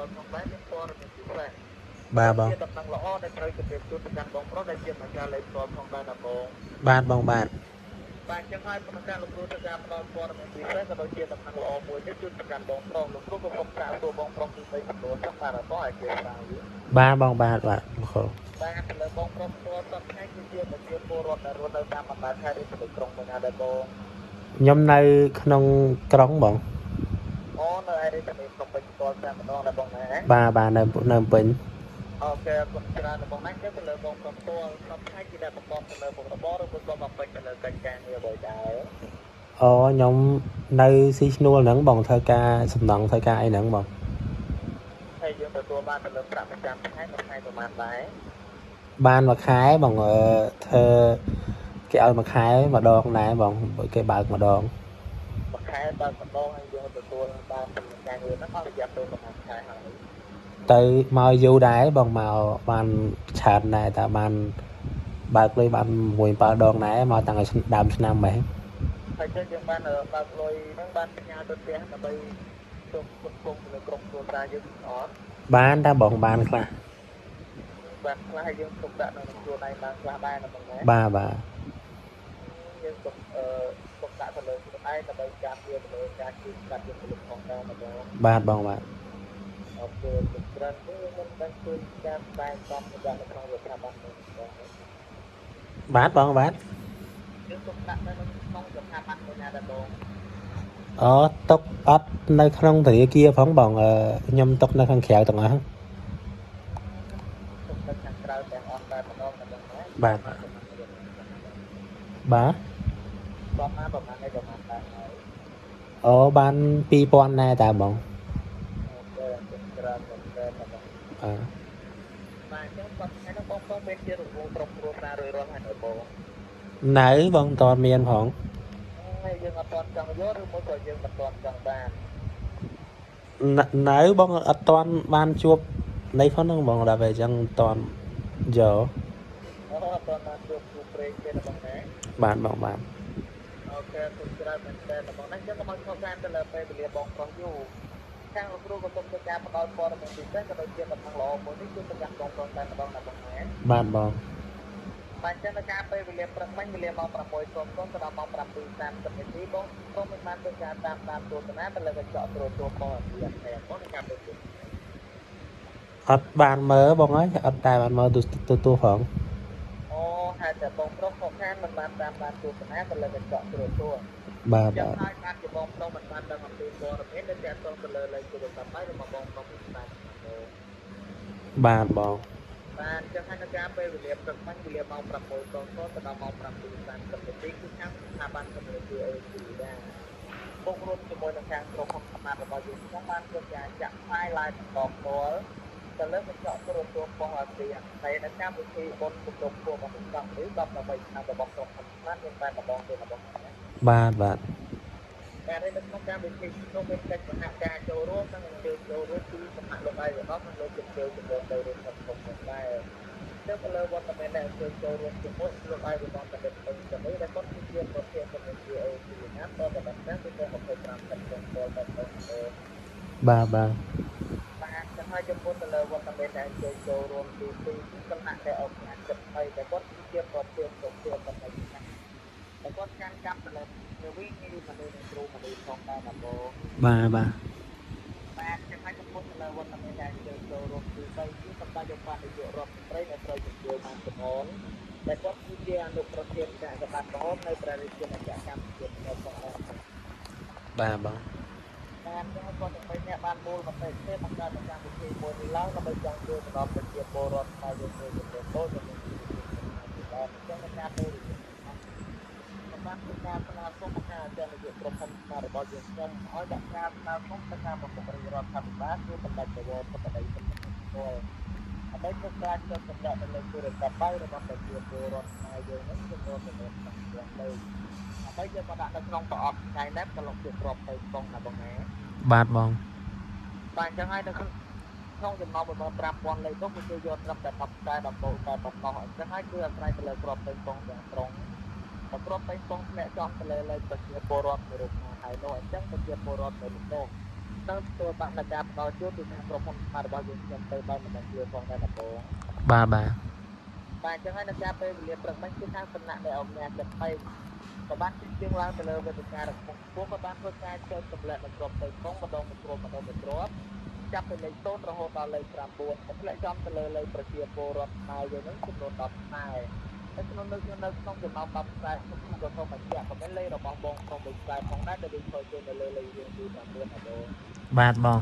ល់ផងដែរមានព័ត៌មានពិសេស បាទបង ជាដំណឹងល្អដែលត្រូវជម្រាបជូនទៅកាន់បងប្រុសដែលជាម្ចាស់លេខផ្ទាល់ផងដែរណាបង បាទបងបាទ បាទអញ្ចឹងហើយប្រកាសលោកគ្រូធ្វើការផ្ដល់ព័ត៌មានពិសេសក៏ដូចជាដំណឹងល្អមួយទៀតជូនទៅកាន់បងប្រុសលោកគ្រូក៏សូមសាកសួរបងប្រុសពី3ចំនួនចឹងបាទអត់ឲ្យគេស្រាវ បាទបងបាទបាទលោកគ្រូ បាទទៅលើបងប្រុសផ្ទាល់សប្តាហ៍គឺជាប្រជាពលរដ្ឋដែលរស់នៅតាមបណ្ដាខេត្តឬក្រុងមួយណាដែរបង ខ្ញុំនៅក្នុងក្រុងបង អូនៅឯរាជធានីភ្នំពេញផ្ទាល់តែម្ដងដែរបងណា បាទបាទនៅនៅពេញ OK អរគុណច្រើនបងណាចឹងទៅលើបងប្រុសផ្ទាល់សប្តាហ៍គឺដែលប្រកបទៅលើមុខរបរឬក៏បំពេញទៅលើកិច្ចការងារអ្វីដែរ អូខ្ញុំនៅស៊ីឈ្នួលហ្នឹងបងធ្វើការសំណង់ធ្វើការអីហ្នឹងបង ហើយយើងទទួលបានទៅលើប្រាក់ប្រចាំខែមួយខែប្រហែលដែរ បានមួយខែបងអឺធ្វើគេឲ្យមួយខែម្ដងដែរបងគេបើកម្ដង មួយខែបើកម្ដងហើយយើងទទួលបានទៅលើការងារហ្នឹងអស់រយៈពេលប្រហែលខែហើយ ទៅមកយូរដែរបងមកបានច្រើនដែរតែបានបើកលុយបានមួយ7ដងដែរមកតាំងពីដើមឆ្នាំម៉េះ ហើយចឹងយើងបានបើកលុយហ្នឹងបានផ្ញើទៅផ្ទះដើម្បីទុកគុតគង់ទៅលើក្រុមគ្រួសារយើងអត់ បានតែបងបានខ្លះ បានខ្លះហើយយើងទុកដាក់នៅក្នុងខ្លួនឯងបានខ្លះដែរណាបងណា បាទបាទ យើងទុកអឺទុកដាក់ទៅលើខ្លួនឯងដើម្បីការពារទៅលើការជិះកាត់យើងទៅលើផងដែរណាបង បាទបងបាទ OK ច្រើនទេយើងមិនបានឃើញការបែងចំដាក់នៅក្នុងស្ថាប័នមួយបង បាទបងបាទ យើងទុកដាក់នៅក្នុងស្ថាប័នមួយណាដែរបង អូទុកអត់នៅក្នុងធនាគារផងបងអឺខ្ញុំទុកនៅខាងក្រៅទាំងអស់ ទុកនៅខាងក្រៅទាំងអស់តែម្ដងណាបងណា បាទបាទបាទ បងមកប្រហែលឯប្រហែលដែរហើយ អូបាន2000ដែរតាបង OK ច្រើនមែនតើណាបង បាទ បាទអញ្ចឹងគាត់ថ្ងៃនោះបងប្អូនមានជារង្វង់ក្រុមគ្រួសាររួចរាល់ហើយនៅបង នៅបងមិនតាន់មានផង ហើយយើងអត់ទាន់ចង់យកឬមួយក៏យើងមិនទាន់ចង់បាន នៅនៅបងអត់តាន់បានជួបនៃផងហ្នឹងបងដល់ពេលអញ្ចឹងមិនតាន់យក អូអត់ទាន់បានជួបគូព្រេងទេណាបងណា បាទបងបាទ OK គុណច្រើនមែនតើបងណាអញ្ចឹងកុំឲ្យខកខានទៅលើពេលវេលាបងប្រុសយូរខាងលោកគ្រូក៏សូមធ្វើការផ្ដល់ព័ត៌មានពិសេសក៏ដូចជាដំណឹងល្អមួយនេះគឺប្រចាំបងប្រុសតែម្ដងណាបងណា បាទបង បាទអញ្ចឹងនៅការពេលវេលាព្រឹកមិញវេលាម៉ោង6:00ទៅដល់ម៉ោង7:30នាទីបងសូមមិនបានធ្វើការតាមដានទស្សនាទៅលើកញ្ចក់ទូរទស្សន៍របស់អាស៊ីសេរីបងនៅការពេលនេះ អត់បានមើលបងអើយអត់តែបានមើលទូទូទស្សន៍ផង អូហេតុតែបងប្រុសខកខានមិនបានតាមដានទស្សនាទៅលើកញ្ចក់ទូរទស្សន៍ បាទបាទ ចឹងហើយបានជាបងប្រុសមិនបានដឹងអំពីព័ត៌មានដែលទាក់ទងទៅលើលេខទូរស័ព្ទហើយរបស់បងប្រុសពីស្ដាយ បាទបង បាទចឹងហើយនៅការពេលវេលាព្រឹកមិញវេលាម៉ោង6:00ទៅដល់ម៉ោង7:30នាទីគឺខាងស្ថាប័នកម្ពុជា ACD ដែរបុករួមជាមួយនឹងខាងក្រុមហ៊ុនស្មាតរបស់យើងខ្ញុំបានធ្វើការចាក់ផ្សាយ live បន្តផ្ទាល់ទៅលើកញ្ចក់ទូរទស្សន៍របស់អាស៊ីតែនៅកម្មវិធីបុណ្យគម្រប់ខួបអនុស្សាវរីយ៍18ឆ្នាំរបស់ក្រុមហ៊ុនស្មាតមានតែម្ដងទេរបស់ណា បាទបាទ បាទហើយនៅក្នុងកម្មវិធីនោះមានកិច្ចសហការចូលរួមនិងអញ្ជើញចូលរួមពីសំណាក់លោកឯកឧត្តមនិងលោកជំទាវចំនួនទៅរួមក្នុងក្រុមផងដែរ ទៅលើវត្តមានដែលអញ្ជើញចូលរួមជាមួយលោកឯកឧត្តមបណ្ឌិតពេញជំនឿដែលគាត់គឺជាប្រធានសមាជិក AOC ណាតបបណ្ឌិតពី25ខិតក្នុងពលដល់ទៅ បាទបាទ បាទចឹងហើយចំពោះទៅលើវត្តមានដែលអញ្ជើញចូលរួមទី2គឺសំណាក់ដែលអបការចិត្តថ្មីដែលគាត់គឺជាប្រធានសភាបណ្ឌិតណាដែលគាត់កាន់កាប់ទៅលើនាវីនីមនុស្សនិងគ្រូមនុស្សផងដែរណាបង បាទបាទ បាទចឹងហើយចំពោះទៅលើវត្តមានដែលអញ្ជើញចូលរួមទី3គឺសម្ដេចឧបនាយករដ្ឋមន្ត្រីដែលត្រូវជំទាវបានចំអូនដែលគាត់គឺជាអនុប្រធានកាកបាទក្រហមនៃព្រះរាជាណាចក្រកម្ពុជានៅផងដែរ បាទបង បានចឹងគាត់ទាំងបីនាក់បានមូលមតិគ្នាបង្កើតកម្មវិធីមួយនេះឡើងដើម្បីចង់ជួយទៅដល់ប្រជាពលរដ្ឋខ្មែរយើងមួយចំនួនតូចនិងមានជីវភាពល្អអញ្ចឹងในការពេលសម្រាប់ការស្នើសុំមកការអគ្គនាយកក្រុមហ៊ុនស្មារតីរបស់យើងខ្ញុំឲ្យដាក់ការស្នើសុំទៅការប្រគល់រដ្ឋាភិបាលគឺសម្ដេចប្រវត្តិបតីសម្ដេចពលដើម្បីធ្វើការចុះសម្រាប់នៅលើទូរស័ព្ទដៃរបស់ប្រជាពលរដ្ឋខ្មែរយើងនេះចំនួនចំនួនសំខាន់លើដើម្បីយកមកដាក់នៅក្នុងប្រអប់ Skynet ក៏លោកជាក្របទៅប៉ុងណាបងណា បាទបង បាទអញ្ចឹងហើយនៅក្នុងចំណោម15000លេខនោះគឺគេយកត្រឹមតែ10តែ10បូកតែប៉ុណ្ណោះអញ្ចឹងហើយគឺអាស្រ័យទៅលើក្របពេញពងទាំងស្រុងបើក្របពេញពងធ្លាក់ចំទៅលើលេខប្រជាពលរដ្ឋមួយរូបណាហើយនោះអញ្ចឹងប្រជាពលរដ្ឋមួយរូបនោះ នឹងទទួលបានការផ្ដល់ជូនពីខាងក្រុមហ៊ុនស្មាតរបស់យើងខ្ញុំទៅដោយមិនដឹងខ្លួនផងដែរណាបង បាទបាទ បាទអញ្ចឹងហើយនៅការពេលវេលាព្រឹកមិញគឺខាងសំណាក់នៃអង្គការចិត្តពេកក៏បានជិះជាងឡើងទៅលើវេទិការបស់ខ្ពស់ក៏បានធ្វើការចុចទម្លាក់នៅគ្រាប់ទៅកងម្ដងមួយគ្រាប់ម្ដងមួយគ្រាប់ចាប់ពីលេខ0រហូតដល់លេខ9ទម្លាក់ចំទៅលើលេខប្រជាពលរដ្ឋខ្មែរយើងនឹងចំនួន10ខ្សែតែក្នុងនៅនៅក្នុងចំណោម10ខ្សែខ្ញុំក៏សូមបញ្ជាក់ក៏មានលេខរបស់បងក្នុងមួយខ្សែផងដែរដែលដូចធ្វើជូននៅលើលេខរៀងទី9ណាបង បាទបង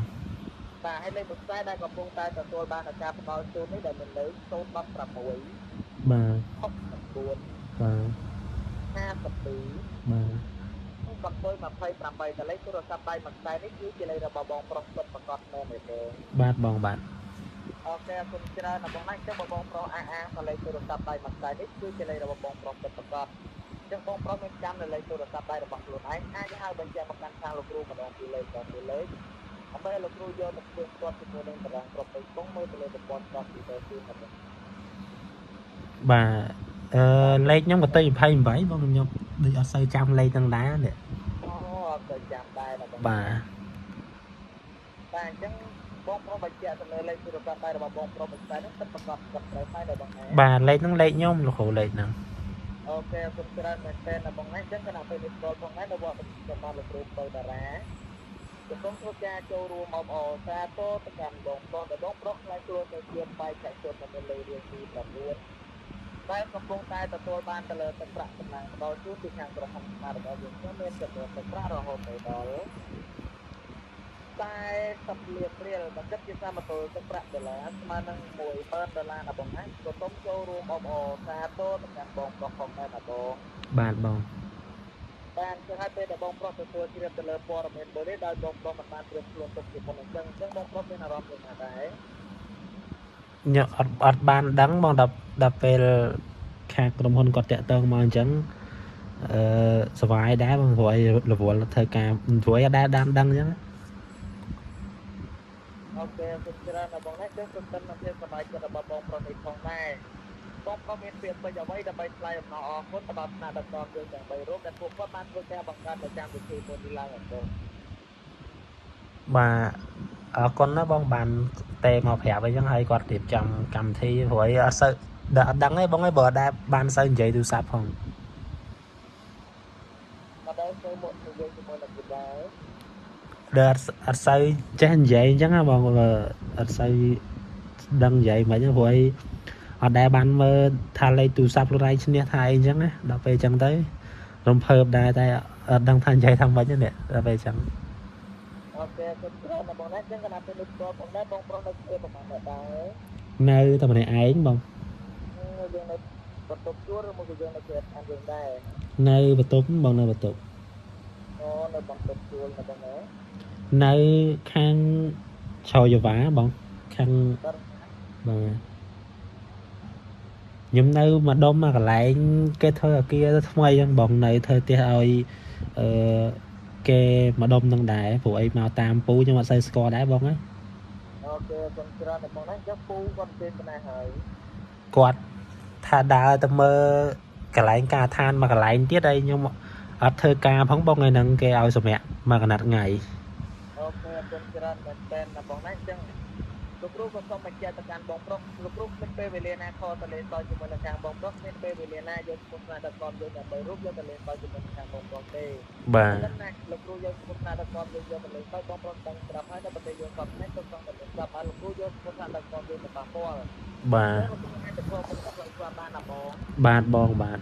បាទហើយលេខមួយខ្សែដែលកំពុងតែទទួលបានការផ្ដល់ជូននេះដែលមានលេខ016 បាទ 69 បាទ 52 បាទ កន្ទុយ28តលេខទូរស័ព្ទដៃមួយខ្សែនេះគឺជាលេខរបស់បងប្រុសពិតប្រាកដមែនទេបង បាទបងបាទ OK អរគុណច្រើនណាស់បងណាអញ្ចឹងបើបងប្រុសអះអាងតលេខទូរស័ព្ទដៃមួយខ្សែនេះគឺជាលេខរបស់បងប្រុសពិតប្រាកដអញ្ចឹងបងប្រុសមានចាំនៅលេខទូរស័ព្ទដៃរបស់ខ្លួនឯងអាចហៅបញ្ជាក់មកកាន់ខាងលោកគ្រូម្ដងពីរលេខដងពីរលេខដើម្បីឲ្យលោកគ្រូយកទៅធ្វើផ្ទាត់ជាមួយនឹងតារាងគ្រាប់ទៅគង់មើលទៅលើប្រព័ន្ធកុំព្យូទ័រជូនណាបង បាទអឺលេខខ្ញុំក៏ទៅ28បងខ្ញុំដូចអត់សូវចាំលេខហ្នឹងដែរនេះ អូអត់ទៅចាំដែរណាបង បាទ បាទអញ្ចឹងបងប្រុសបញ្ជាក់ទៅលើលេខទូរស័ព្ទដៃរបស់បងប្រុសមួយខ្សែនេះពិតប្រាកដគាត់ត្រូវហើយណាបងណា បាទលេខហ្នឹងលេខខ្ញុំលោកគ្រូលេខហ្នឹង OK អរគុណច្រើនមែនទែនណាបងណាអញ្ចឹងគណៈពេលនេះផ្ទាល់ផងដែរនៅវត្តសម្បត្តិលោកគ្រូពៅតារាកំពុងធ្វើការចូលរួមអបអរសាទរទៅកាន់បងប្រុសដែលបងប្រុសខ្លាចខ្លួនទៅជាបែកឆជននៅមានលេខរៀងទី9ដែលកំពុងតែទទួលបានទៅលើទឹកប្រាក់សំណាងផ្ដល់ជូនពីខាងក្រុមហ៊ុនស្មារតីយើងខ្ញុំមានចំនួនទឹកប្រាក់រហូតទៅដល់40លានរៀលបើគិតជាសមតុល្យទឹកប្រាក់ដុល្លារស្មើនឹង10000ដុល្លារណាបងណាក៏សូមចូលរួមអបអរសាទរទៅកាន់បងប្រុសផងដែរណាបង បាទបង បានចឹងហើយពេលដែលបងប្រុសទទួលជ្រាបទៅលើព័ត៌មានមួយនេះដោយបងប្រុសមិនបានត្រៀមខ្លួនទុកជាមុនអញ្ចឹងអញ្ចឹងបងប្រុសមានអារម្មណ៍យ៉ាងណាដែរ ខ្ញុំអត់បានដឹងបងដល់ពេលខាងក្រុមហ៊ុនគាត់តាក់ទងមកអញ្ចឹងអឺសប្បាយដែរបងព្រោះអីរវល់ធ្វើការព្រោះអីអត់ដែលតាមដឹងអញ្ចឹង OK អរគុណច្រើនណាស់បងណាចឹងទន្ទឹមនឹងភាពសប្បាយចិត្តរបស់បងប្រុសនេះផងដែរបងប្រុសមានពាក្យពេចន៍អ្វីដើម្បីថ្លែងអំណរអគុណទៅដល់ថ្នាក់ដឹកនាំយើងទាំង3រូបដែលពួកគាត់បានធ្វើការបង្កើតនៅកម្មវិធីមួយនេះឡើងអញ្ចឹង បាទអរគុណណាបងបានទេមកប្រាប់អីចឹងហើយគាត់រៀបចំកម្មវិធីព្រោះអីអត់សូវដល់អត់ដឹងទេបងឯងបើអត់ដែលបានសូវនិយាយទូរស័ព្ទផង មកដល់ចូលមកនិយាយជាមួយនឹងគេដែរ ដល់អត់សូវចេះនិយាយអញ្ចឹងណាបងបើអត់សូវដឹងនិយាយមិនហ្នឹងព្រោះអីអត់ដែលបានមើលថាលេខទូរស័ព្ទខ្លួនឯងឈ្នះថាអីអញ្ចឹងណាដល់ពេលអញ្ចឹងទៅរំភើបដែរតែអត់ដឹងថានិយាយថាម៉េចទេនេះដល់ពេលអញ្ចឹង OK អរគុណច្រើនណាស់បងណាចឹងគណៈពេលនេះផ្ទាល់ផងដែរបងប្រុសនៅធ្វើប្រហែលអ្នកដែរ នៅតែម្នាក់ឯងបង យើងនៅបន្ទប់ជួលឬមកក៏យើងនៅគេឋានយើងដែរ នៅបន្ទប់បងនៅបន្ទប់ អូនៅបន្ទប់ជួលនៅបងណា នៅខាងឆោយវ៉ាបងខាង បាទ បាទខ្ញុំនៅម្ដុំមួយកន្លែងគេធ្វើអាគារថ្មីហ្នឹងបងនៅធ្វើផ្ទះឲ្យអឺគេម្ដុំហ្នឹងដែរព្រោះអីមកតាមពូខ្ញុំអត់សូវស្គាល់ដែរបងណា OK អរគុណច្រើនណាស់បងណាចុះពូគាត់ពេលណាហើយ គាត់ថាដើរទៅមើលកន្លែងការដ្ឋានមួយកន្លែងទៀតហើយខ្ញុំអត់ធ្វើការផងបងថ្ងៃហ្នឹងគេឲ្យសម្រាកមួយកណាត់ថ្ងៃ OK អរគុណច្រើនមែនតើណាបងណាអញ្ចឹងលោកគ្រូក៏សូមបញ្ជាក់ទៅកាន់បងប្រុសលោកគ្រូគ្មានពេលវេលាណាខតលេងតជាមួយនឹងខាងបងប្រុសគ្មានពេលវេលាណាយកឈ្មោះស្នាដកមយើងដើម្បីរូបយកទៅលេងតជាមួយនឹងខាងបងប្រុសទេ បាទ ប៉ុន្តែលោកគ្រូយកឈ្មោះស្នាដកមយើងយកទៅលេងតបងប្រុសដឹងស្រាប់ហើយដល់ប្រទេសយើងគាត់នេះទៅចង់ទៅស្រាប់ហើយលោកគ្រូយកឈ្មោះស្នាដកមយើងទៅប៉ះពាល់ បាទ លោកគ្រូអាចទៅធ្វើមុខផ្លូវច្បាប់បានណាបង បាទបងបាទ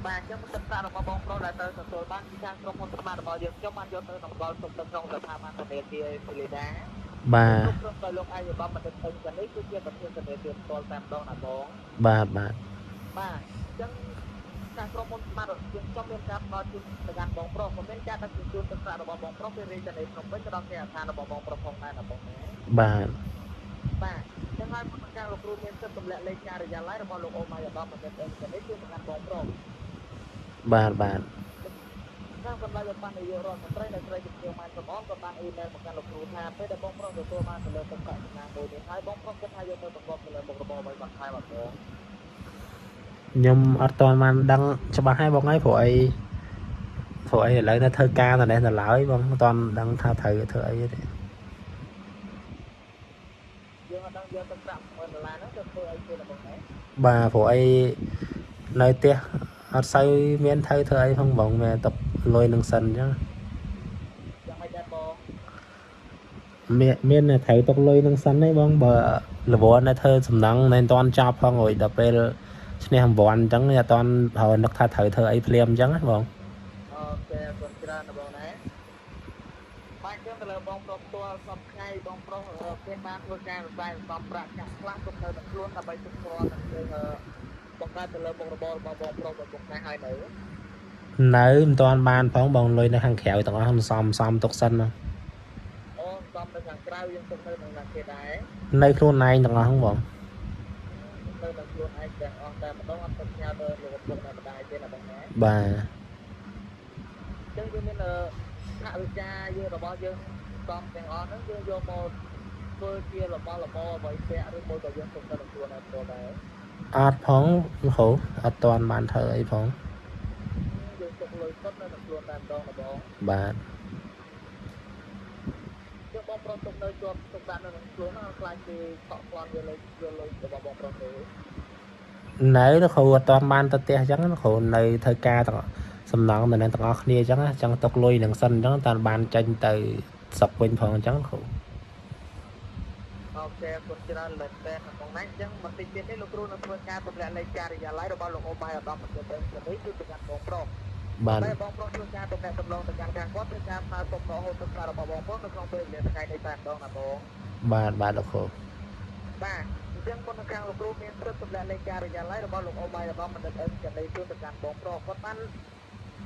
បាទអញ្ចឹងទឹកប្រាក់របស់បងប្រុសដែលទៅទទួលបានពីខាងក្រុមហ៊ុនស្មាតរបស់យើងខ្ញុំបានយកទៅតម្កល់ទុកនៅក្នុងស្ថាប័នធនាគារសេលីដា បាទ គ្រប់គ្រងដោយលោកអាយបាបណ្ឌិតពេញកានេះគឺជាប្រធានធនាគារផ្ទាល់តែម្ដងណាបង បាទបាទ បាទអញ្ចឹងខាងក្រុមហ៊ុនស្មាតរបស់យើងខ្ញុំមានការផ្ដល់ជូនទៅកាន់បងប្រុសក៏មានការដឹកជញ្ជូនទឹកប្រាក់របស់បងប្រុសពីរាជធានីភ្នំពេញទៅដល់គេហដ្ឋានរបស់បងប្រុសផងដែរណាបងណា បាទ បាទអញ្ចឹងហើយមុននឹងការលោកគ្រូមានសិទ្ធិទម្លាក់លេខការិយាល័យរបស់លោកអូម៉ៃអាដាមបណ្ឌិតពេញកានេះជូនទៅកាន់បងប្រុស បាទបាទ ខាងសម្ដេចឧបនាយករដ្ឋមន្ត្រីអ្នកស្រីជំទាវម៉ែនសំអនក៏បានអ៊ីមែលមកកាន់លោកគ្រូថាពេលដែលបងប្រុសទទួលបានទៅលើទឹកប្រាក់ចំណានមួយនេះហើយបងប្រុសគិតថាយកទៅប្រកបទៅលើមុខរបរអ្វីបន្ថែមអត់បង ខ្ញុំអត់ទាន់បានដឹងច្បាស់ហើយបងហើយព្រោះអីឥឡូវនៅធ្វើការតនេះនៅឡើយបងមិនទាន់ដឹងថាត្រូវធ្វើអីទេ យើងអត់ដឹងយកទឹកប្រាក់10000ដុល្លារហ្នឹងទៅធ្វើអីទេណាបងណា បាទព្រោះអីនៅផ្ទះអត់សូវមានត្រូវធ្វើអីផងបងមែនទុកលុយនឹងសិនអញ្ចឹង យ៉ាងម៉េចដែរបង មានមានតែត្រូវទុកលុយនឹងសិនទេបងបើរវល់នៅធ្វើសំណង់នៅមិនទាន់ចប់ផងរួចដល់ពេលឈ្នះរង្វាន់អញ្ចឹងអត់ទាន់ហើយនឹកថាត្រូវធ្វើអីភ្លាមអញ្ចឹងណាបង OK អរគុណច្រើនណាបងណាបាទចឹងទៅលើបងប្រុសផ្ទាល់សប្ថ្ងៃបងប្រុសគេបានធ្វើការរបាយសំប្រាក់កាក់ខ្លះទុកនៅក្នុងខ្លួនដើម្បីទុកគ្រាន់នឹងយើងបង្កើតទៅលើមុខរបររបស់បងប្រុសរបស់បងខ្លះហើយនៅ នៅមិនទាន់បានផងបងលុយនៅខាងក្រៅទាំងអស់សំសំទុកសិនណា អូសំនៅខាងក្រៅយើងទុកនៅក្នុងណាគេដែរ នៅខ្លួនឯងទាំងអស់ហ្នឹងបង នៅនឹងខ្លួនឯងទាំងអស់តែម្ដងអត់ទៅផ្ញើទៅលោកឪពុកម្ដាយទេណាបងណា បាទ អញ្ចឹងយើងមានថវិកាយើងរបស់យើងសំទាំងអស់ហ្នឹងយើងយកមកធ្វើជារបស់របរអ្វីពាក់ឬមួយក៏យើងទុកនៅក្នុងខ្លួនឯងផ្ទាល់ដែរ អត់ផងគ្រូអត់ទាន់បានធ្វើអីផង យើងទុកលុយសុទ្ធនៅក្នុងខ្លួនតែម្ដងណាបង បាទ យើងបងប្រុសទុកនៅជាប់ទុកដាក់នៅក្នុងខ្លួនណាខ្លាចគេខកប្លន់យកលុយយកលុយរបស់បងប្រុសទេ នៅលោកគ្រូអត់ទាន់បានទៅផ្ទះអញ្ចឹងលោកគ្រូនៅធ្វើការទាំងសំណងនៅនឹងទាំងអស់គ្នាអញ្ចឹងណាចង់ទុកលុយនឹងសិនអញ្ចឹងតាបានចេញទៅស្រុកវិញផងអញ្ចឹងគ្រូ OK អរគុណច្រើនមែនតើបងណាអញ្ចឹងបន្តិចទៀតនេះលោកគ្រូនឹងធ្វើការទម្លាក់លេខការិយាល័យរបស់លោកអូបាយឧត្តមប្រទេសនេះគឺប្រកាន់បងប្រុស បាទ តែបងប្រុសធ្វើការទំនាក់ទំនងទៅកាន់ខាងគាត់ធ្វើការផ្ញើសុំដកហូតទឹកប្រាក់របស់បងប្រុសនៅក្នុងពេលវេលាថ្ងៃនេះតែម្ដងណាបង បាទបាទលោកគ្រូ បាទអញ្ចឹងមុននឹងខាងលោកគ្រូមានព្រឹទ្ធទម្លាក់លេខការិយាល័យរបស់លោកអូបាយរបស់បណ្ឌិតអឹងចនីជូនទៅកាន់បងប្រុសគាត់បាន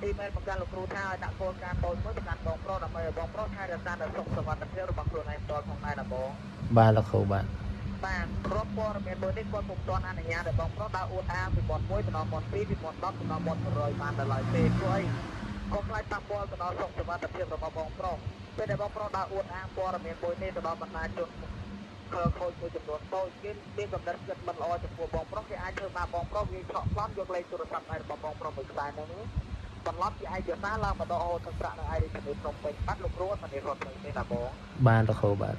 អ៊ីមែលមកកាន់លោកគ្រូថាឲ្យដាក់គោលការណ៍តូចមួយទៅកាន់បងប្រុសដើម្បីឲ្យបងប្រុសថែរក្សានូវសុខសុវត្ថិភាពរបស់ខ្លួនឯងផ្ទាល់ផងដែរណាបង បាទលោកគ្រូបាទ បាទរាប់ព័ត៌មានមួយនេះគាត់ពុំទាន់អនុញ្ញាតឲ្យបងប្រុសដើរអួតអាងពីមាត់1ទៅដល់មាត់2ពីមាត់10ទៅដល់មាត់100បានដល់ឡើយទេព្រោះអីក៏ខ្លាចប៉ះពាល់ទៅដល់សុខសុវត្ថិភាពរបស់បងប្រុសពេលដែលបងប្រុសដើរអួតអាងព័ត៌មានមួយនេះទៅដល់បណ្ដាជនខើខូចមួយចំនួនតូចគេមានកំណត់គិតមិនល្អចំពោះបងប្រុសគេអាចធ្វើបាបបងប្រុសវាឆក់ប្លន់យកលេខទូរស័ព្ទដៃរបស់បងប្រុសមួយខ្សែហ្នឹងបន្លំជាឯកសារឡើងមកដកហូតទឹកប្រាក់នៅឯរាជធានីភ្នំពេញបាត់លោកគ្រូអត់មានរត់ទៅទេណាបង បាទលោកគ្រូបាទ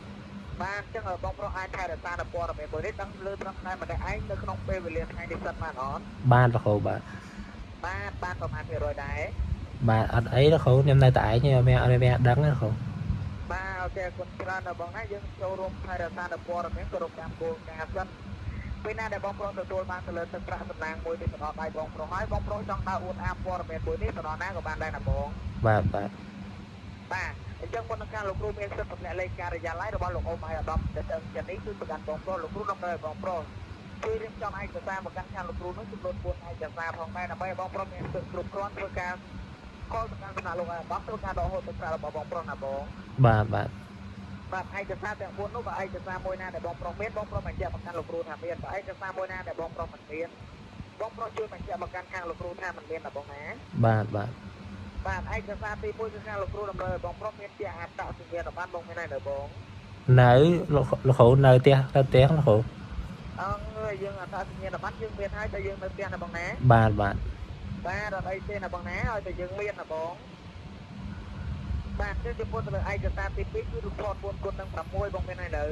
បាទអញ្ចឹងបងប្រុសអាចថែរក្សានៅព័ត៌មានមួយនេះដឹងលើត្រឹមតែម្នាក់ឯងនៅក្នុងពេលវេលាថ្ងៃនេះសិនបានអត់ បាទលោកគ្រូបាទ បាទបានប្រហែល100ដែរ បាទអត់អីលោកគ្រូខ្ញុំនៅតែឯងទេអត់មានអត់មានដឹងទេលោកគ្រូ បាទ OK អរគុណច្រើនដល់បងណាយើងចូលរួមថែរក្សានៅព័ត៌មានគោរពតាមគោលការណ៍សិនពេលណាដែលបងប្រុសទទួលបានទៅលើទឹកប្រាក់សំណាងមួយនេះទៅដល់ដៃបងប្រុសហើយបងប្រុសចង់ដើរអួតអាងព័ត៌មានមួយនេះទៅដល់ណាក៏បានដែរណាបង បាទបាទ បាទអញ្ចឹងមុននឹងការលោកគ្រូមានសិទ្ធិទម្លាក់លេខការិយាល័យរបស់លោកអ៊ំឲ្យឧត្តមដែលអឹងចានេះគឺប្រកាន់បងប្រុសលោកគ្រូតម្រូវឲ្យបងប្រុសជួយរៀបចំឯកសារមកកាន់ខាងលោកគ្រូនោះចំនួន4ឯកសារផងដែរដើម្បីឲ្យបងប្រុសមានសិទ្ធិគ្រប់គ្រាន់ធ្វើការកលទៅកាន់សំណាក់លោកឲ្យឧត្តមធ្វើការដកហូតទឹកប្រាក់របស់បងប្រុសណាបង បាទបាទ បាទឯកសារទាំង4នោះបើឯកសារមួយណាដែលបងប្រុសមានបងប្រុសបញ្ជាក់មកកាន់លោកគ្រូថាមានបើឯកសារមួយណាដែលបងប្រុសមិនមានបងប្រុសជួយបញ្ជាក់មកកាន់ខាងលោកគ្រូថាមិនមានណាបងណា បាទបាទ បាទឯកសារទី1គឺខាងលោកគ្រូតម្រូវឲ្យបងប្រុសមានជាអត្តសញ្ញាណប័ណ្ណបងមានហើយនៅបង នៅលោកលោកគ្រូនៅផ្ទះនៅផ្ទះលោកគ្រូ អង្គយើងអត្តសញ្ញាណប័ណ្ណយើងមានហើយតែយើងនៅផ្ទះណាបងណា បាទបាទ បាទអត់អីទេណាបងណាឲ្យតែយើងមានណាបងបាទគឺចំពោះទៅលើឯកសារទី2គឺរូបថត4គុណនឹង6បងមានហើយនៅ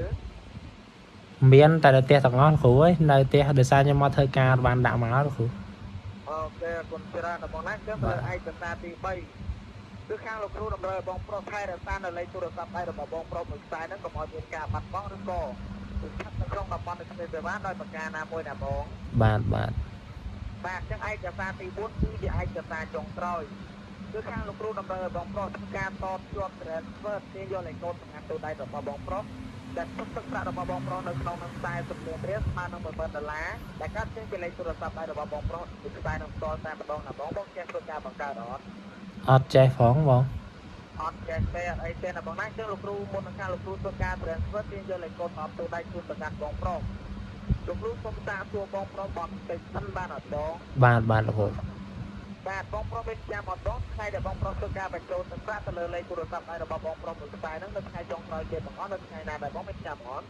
មានតែនៅផ្ទះទាំងអស់លោកគ្រូអើយនៅផ្ទះដោយសារខ្ញុំមកធ្វើការអត់បានដាក់មកលោកគ្រូ OK អរគុណច្រើនណាបងណាអញ្ចឹងទៅលើឯកសារទី3គឺខាងលោកគ្រូតម្រូវឲ្យបងប្រុសថែរក្សានៅលេខទូរស័ព្ទដៃរបស់បងប្រុសមួយខ្សែហ្នឹងកុំឲ្យមានការបាត់បង់ឬក៏ស្ថិតនៅក្នុងតំបន់នៃគ្មានសេវាដោយប្រការណាមួយណាបង បាទបាទ បាទអញ្ចឹងឯកសារទី4គឺជាឯកសារចុងក្រោយគឺខាងលោកគ្រូតម្រូវឲ្យបងប្រុសធ្វើការតភ្ជាប់ transfer ទាញយកលេខកូដសម្ងាត់ទូដៃរបស់បងប្រុសដែលទុកទឹកប្រាក់របស់បងប្រុសនៅក្នុងនឹង40លានរៀលស្មើនឹង10000ដុល្លារដែលកាត់ចេញពីលេខទូរស័ព្ទដៃរបស់បងប្រុសពីខ្សែនឹងផ្ទាល់តែម្ដងណាបងបងចេះធ្វើការបង្កើតអត់ អត់ចេះផងបង អត់ចេះទេអត់អីទេណាបងណាអញ្ចឹងលោកគ្រូមុននឹងការលោកគ្រូធ្វើការ transfer ទាញយកលេខកូដសម្រាប់ទូដៃជូនប្រកាន់បងប្រុសលោកគ្រូសូមសាកសួរបងប្រុសបងតិចសិនបានអត់បង បាទបាទលោកគ្រូ បាទបងប្រុសមានចាំអត់បងថ្ងៃដែលបងប្រុសធ្វើការបញ្ចូលទឹកប្រាក់ទៅលើលេខទូរស័ព្ទដៃរបស់បងប្រុសមួយខ្សែហ្នឹងនៅថ្ងៃចុងក្រោយគេបង្អស់នៅថ្ងៃណាដែលបងមានចាំអត់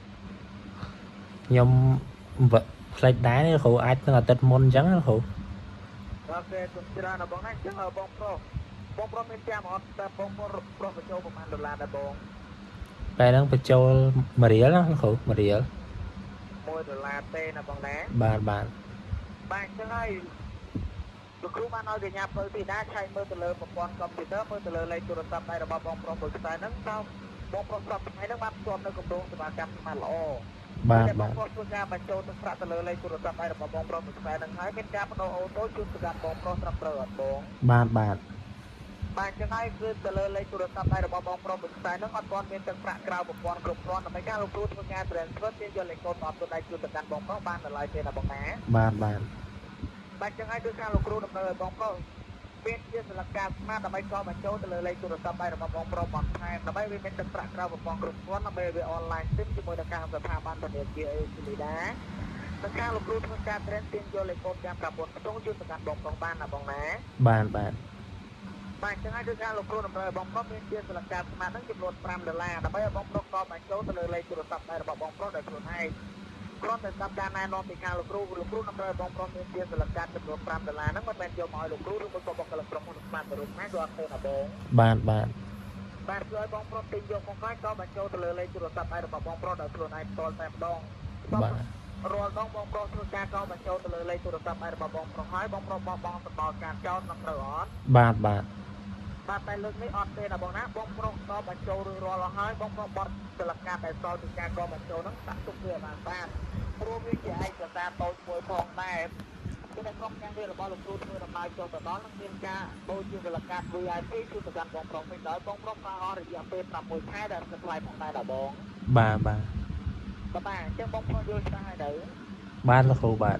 ខ្ញុំវផ្លេចដែរលោកគ្រូអាចនឹងអាទិត្យមុនអញ្ចឹងណាលោកគ្រូ OK គុណច្រើនណាស់បងណាអញ្ចឹងបងប្រុសបងប្រុសមានចាំអត់តែបងប្រុសប្រុសបញ្ចូលប្រហែលដុល្លារដែរបង ពេលហ្នឹងបញ្ចូល1រៀលណាលោកគ្រូ1រៀល 1ដុល្លារទេណាបងណា បាទបាទ បាទអញ្ចឹងហើយលោកគ្រូបានឲ្យកញ្ញាពៅធីតាឆែកមើលទៅលើប្រព័ន្ធកុំព្យូទ័រមើលទៅលើលេខទូរស័ព្ទដៃរបស់បងប្រុសមួយខ្សែហ្នឹងតើបងប្រុសស្រាប់ថ្ងៃហ្នឹងបានភ្ជាប់នៅគម្រោងសេវាកម្មស្មាតល្អ បាទ តែប បាទ ងប្រុសធ្វើការបញ្ចូលទឹកប្រាក់ទៅលើលេខទូរស័ព្ទដៃរបស់បងប្រុសមួយខ្សែហ្នឹងហើយមានការបដូរ auto ជូនសម្រាប់បងប្រុសត្រឹមត្រូវអត់បង បាទបាទ បាទអញ្ចឹងហើយគឺទៅលើលេខទូរស័ព្ទដៃរបស់បងប្រុសមួយខ្សែហ្នឹងអត់ទាន់មានទឹកប្រាក់ក្រៅប្រព័ន្ធគ្រប់គ្រាន់ដើម្បីការលោកគ្រូធ្វើការ transfer ទាញយកលេខកូដអត់ទុនដៃជូនទៅកាន់បងប្រុសបានដល់ឡើយទេណាបងណា បាទបាទ បាទអញ្ចឹងហើយគឺខាងលោកគ្រូតម្រូវឲ្យបងប្រុសមានជាសិលការស្មាតដើម្បីកបញ្ចូលទៅលើលេខទូរស័ព្ទដៃរបស់បងប្រុសបន្ថែមដើម្បីវាមានទឹកប្រាក់ក្រៅប្រព័ន្ធគ្រប់គ្រាន់ដើម្បីវាអនឡាញទិញជាមួយនឹងការស្ថាប័នធនាគារអេស៊ីលីដានិងខាងលោកគ្រូធ្វើការត្រេនទាញយកលេខកូដចាំ9ខ្ទង់ជូនទៅកាន់បងប្រុសបានណាបងណា បាទបាទ បាទអញ្ចឹងហើយគឺការលោកគ្រូតម្រូវឲ្យបងប្រុសមានជាសិលការស្មាតហ្នឹងចំនួន5ដុល្លារដើម្បីឲ្យបងប្រុសកបញ្ចូលទៅលើលេខទូរស័ព្ទដៃរបស់បងប្រុសដោយខ្លួនឯងគ្រាន់តែស្ដាប់ការណែនាំពីខាងលោកគ្រូលោកគ្រូតម្រូវឲ្យបងប្រុសមានជាសិលការចំនួន5ដុល្លារហ្នឹងមិនមែនយកមកឲ្យលោកគ្រូឬមួយក៏បុគ្គលិកក្រុមហ៊ុនស្មាតទៅរូបណាក៏អត់ទេណាបង បាទបាទ បាទជួយឲ្យបងប្រុសទិញយកមកហើយក៏បញ្ចូលទៅលើលេខទូរស័ព្ទដៃរបស់បងប្រុសដោយខ្លួនឯងផ្ទាល់តែម្ដង បាទ រាល់ដងបងប្រុសធ្វើការកបញ្ចូលទៅលើលេខទូរស័ព្ទដៃរបស់បងប្រុសហើយបងប្រុសបោះបង់សម្បល់ការចោលនឹងត្រូវអត់ បាទបាទ បាទតែលើកនេះអត់ទេណាបងណាបងប្រុសក៏បញ្ចូលរួចរាល់អស់ហើយបងប្រុសបត់សិលកាដែលសល់ពីការក៏បញ្ចូលហ្នឹងដាក់ទុកវាបានបានព្រោះវាជាឯកសារតូចមួយផងដែរគឺតែក្រុមការងាររបស់លោកគ្រូធ្វើដំណើរចុះទៅដល់នឹងមានការដូរជាសិលកា VIP គឺប្រកាន់បងប្រុសវិញដោយបងប្រុសប្រើអស់រយៈពេល6ខែដែលថ្លៃផងដែរដល់បង បាទបាទ បាទអញ្ចឹងបងប្រុសយល់ច្បាស់ហើយទៅ បាទលោកគ្រូបាទ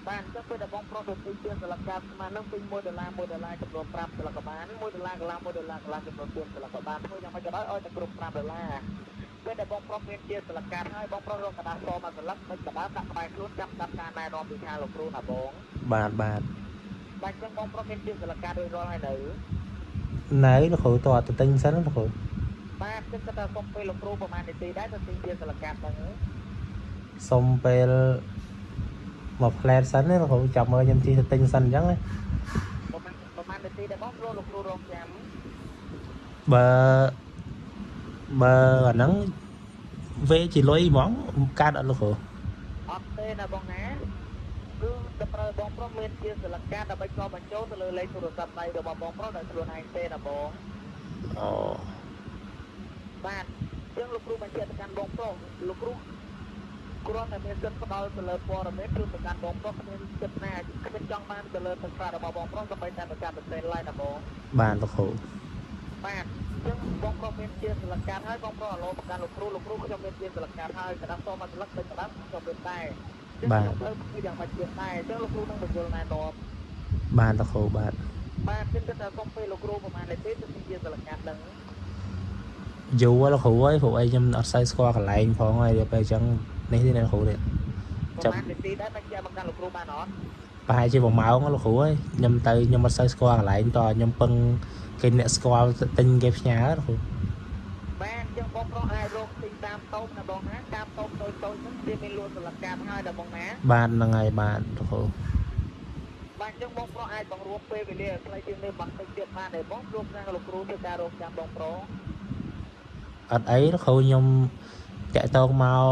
បាទអញ្ចឹងពេលដែលបងប្រុសទៅទិញជាសិលកាស្មាននឹងទិញ1ដុល្លារ1ដុល្លារចំនួន5សិលកបាន1ដុល្លារកន្លះ1ដុល្លារកន្លះចំនួន4សិលកបានធ្វើយ៉ាងម៉េចក៏ដោយឲ្យតែគ្រប់5ដុល្លារពេលដែលបងប្រុសមានជាសិលកាហើយបងប្រុសរកกระดาษសមួយសន្លឹកមិនកដាដាក់ក្បែរខ្លួនចាំតាមការណែនាំពីខាងលោកគ្រូណាបង បាទបាទ បាទអញ្ចឹងបងប្រុសមានជាសិលការួចរាល់ហើយនៅ នៅលោកគ្រូតើទៅទិញសិនលោកគ្រូ បាទគិតថាសុំពេលលោកគ្រូប្រហែលនាទីដែរទៅទិញជាសិលកាហ្នឹង សុំពេលមកផ្លែតសិនណាលោកគ្រូចាំមើលខ្ញុំជិះទៅទិញសិនអញ្ចឹងណា ប្រហែលនាទីដែរបងព្រោះលោកគ្រូរងចាំ បើបើអាហ្នឹងវេជាលុយហ្មងកាត់អត់លោកគ្រូ អត់ទេណាបងណាគឺតម្រូវបងប្រុសមានជាសិលកាដើម្បីកបញ្ចូលទៅលើលេខទូរស័ព្ទដៃរបស់បងប្រុសដោយខ្លួនឯងទេណាបង អូ បាទអញ្ចឹងលោកគ្រូបញ្ជាក់ទៅកាន់បងប្រុសលោកគ្រូគ្រាន់តែមានសិទ្ធិផ្ដល់ទៅលើព័ត៌មានជូនទៅកាន់បងប្រុសគ្មានសិទ្ធិណាគ្មានចង់បានទៅលើទឹកប្រាក់របស់បងប្រុសដើម្បីតែប្រកាន់ប្រទេសឡើយណាបង បាទលោកគ្រូ បាទអញ្ចឹងបងប្រុសមានជាសិលកាហើយបងប្រុសអាឡូប្រកាន់លោកគ្រូលោកគ្រូខ្ញុំមានជាសិលកាហើយកដាស់សមកសិលឹកដូចកដាស់ខ្ញុំមានដែរអញ្ចឹងខ្ញុំត្រូវធ្វើយ៉ាងម៉េចទៀតដែរអញ្ចឹងលោកគ្រូនឹងបញ្យល់ណែនាំ បាទលោកគ្រូបាទ បាទខ្ញុំគិតថាសុំពេលលោកគ្រូប្រហែលនាទីទៅជាសិលកាដឹង យូរលោកគ្រូអើយព្រោះអីខ្ញុំអត់សូវស្គាល់កន្លែងផងហើយដល់ពេលអញ្ចឹងនេះទេអ្នកគ្រូនេះ ប្រហែលនាទីដែរបញ្ជាក់មកកាន់លោកគ្រូបានអត់ ប្រហែលជា1ម៉ោងលោកគ្រូអើយខ្ញុំទៅខ្ញុំអត់សូវស្គាល់កន្លែងតខ្ញុំពឹងគេអ្នកស្គាល់ទិញគេផ្ញើលោកគ្រូ បាទអញ្ចឹងបងប្រុសអាចរកទិញតាមតូបណាបងណាតាមតូបតូចតូចហ្នឹងវាមានលក់សិលកាហើយដល់បងណា បាទហ្នឹងហើយបាទលោកគ្រូ បាទអញ្ចឹងបងប្រុសអាចបង្រួមពេលវេលាឲ្យខ្លីជាងនេះបន្តិចទៀតបានទេបងព្រោះខាងលោកគ្រូធ្វើការរកចាំបងប្រុស អត់អីលោកគ្រូខ្ញុំតាក់តងមក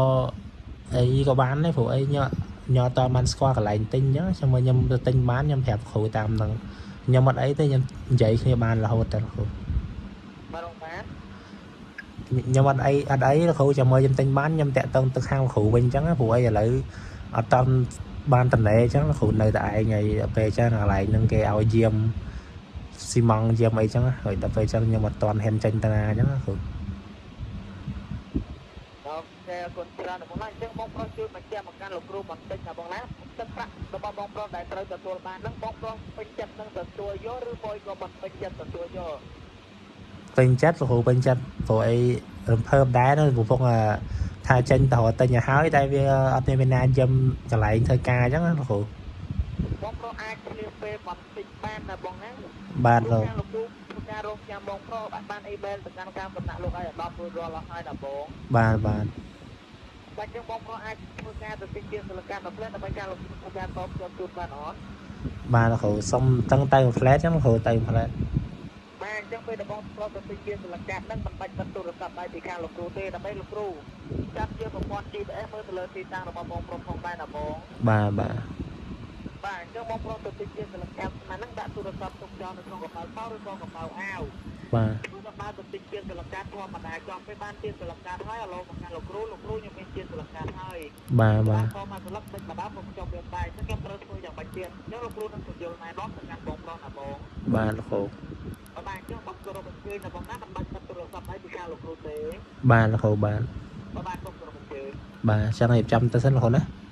អីក៏បានដែរព្រោះអីខ្ញុំខ្ញុំអត់តបានស្គាល់កន្លែងទិញអញ្ចឹងខ្ញុំមកខ្ញុំទៅទិញបានខ្ញុំប្រាប់គ្រូតាមហ្នឹងខ្ញុំអត់អីទេខ្ញុំនិយាយគ្នាបានរហូតតែលោកគ្រូ បាទបងបាទ ខ្ញុំអត់អីអត់អីលោកគ្រូចាំមើលខ្ញុំទិញបានខ្ញុំតាក់តងទៅខាងលោកគ្រូវិញអញ្ចឹងណាព្រោះអីឥឡូវអត់តបានតំណេអញ្ចឹងលោកគ្រូនៅតែឯងហើយដល់ពេលអញ្ចឹងកន្លែងហ្នឹងគេឲ្យយាមស៊ីម៉ង់យាមអីអញ្ចឹងណាហើយដល់ពេលអញ្ចឹងខ្ញុំអត់តហ៊ានចេញទៅណាអញ្ចឹងណាគ្រូ OK អរគុណច្រើនណាស់បងណាអញ្ចឹងបងប្រុសជួយបញ្ជាក់មកកាន់លោកគ្រូបន្តិចណាបងណាទឹកប្រាក់របស់បងប្រុសដែលត្រូវទទួលបានហ្នឹងបងប្រុសពេញចិត្តនឹងទទួលយកឬមួយក៏មិនពេញចិត្តទទួលយក ពេញចិត្តលោកគ្រូពេញចិត្តព្រោះអីរំភើបដែរណាព្រោះពងថាចេញទៅរកទិញឲ្យហើយតែវាអត់មានអ្នកណាយាមកន្លែងធ្វើការអញ្ចឹងណាលោកគ្រូ បងប្រុសអាចឆ្លៀសពេលបន្តិចបានណាបងណា បាទលោក ខាងលោកគ្រូធ្វើការរងចាំបងប្រុសបានអ៊ីមែលទៅកាន់ការកំណាក់លោកឲ្យដល់រួចរាល់អស់ហើយណាបង បាទបាទ បាទចឹងបងប្រុសអាចធ្វើការទៅទិញជាសិលកម្មផ្លែដើម្បីការលោកធ្វើការតបជាប់ជូនបានអត់ បាទលោកគ្រូសុំតឹងទៅផ្លែតអញ្ចឹងលោកគ្រូទៅផ្លែត បាទ អញ្ចឹងពេលដែលបងប្រុសទៅទិញជាសន្លឹកកាត់ហ្នឹងមិនបាច់បិទទូរស័ព្ទដៃពីខាងលោកគ្រូទេដើម្បីលោកគ្រូចាប់ជាប្រព័ន្ធ GPS មើលទៅលើទីតាំងរបស់បងប្រុសផងដែរណាបង បាទបាទ បាទអញ្ចឹងបងប្រុសទៅទិញជាសន្លឹកកាត់ស្មានហ្នឹងដាក់ទូរស័ព្ទទុកចោលនៅក្នុងកប៉ាល់សឬក៏កប៉ាល់អាវ បាទ ព្រោះបើបានទៅទិញជាសន្លឹកកាត់ធម្មតាចង់ពេលបានជាសន្លឹកកាត់ហើយឥឡូវមកកាន់លោកគ្រូលោកគ្រូខ្ញុំមានជាសន្លឹកកាត់ហើយ បាទបា បាន ទ ខមកសន្លឹកតិចម្ដងខ្ញុំចង់មានដែរអញ្ចឹងខ្ញុំត្រូវធ្វើយ៉ាងម៉េចទៀតអញ្ចឹងលោកគ្រូនឹងពន្យល់ណែនាំទៅកាន់បងប្រុសណាបង បាទលោកគ្រូ បាទអញ្ចឹងបងគោរពអញ្ជើញណាបងណាមិនបាច់បិទទូរស័ព្ទដៃពីខាងលោកគ្រូទេ បាទលោកគ្រូបាទ បាទសូមគោរពអញ្ជើញ បាទអញ្ចឹងរៀបចំទៅសិនលោកគ្រូណា។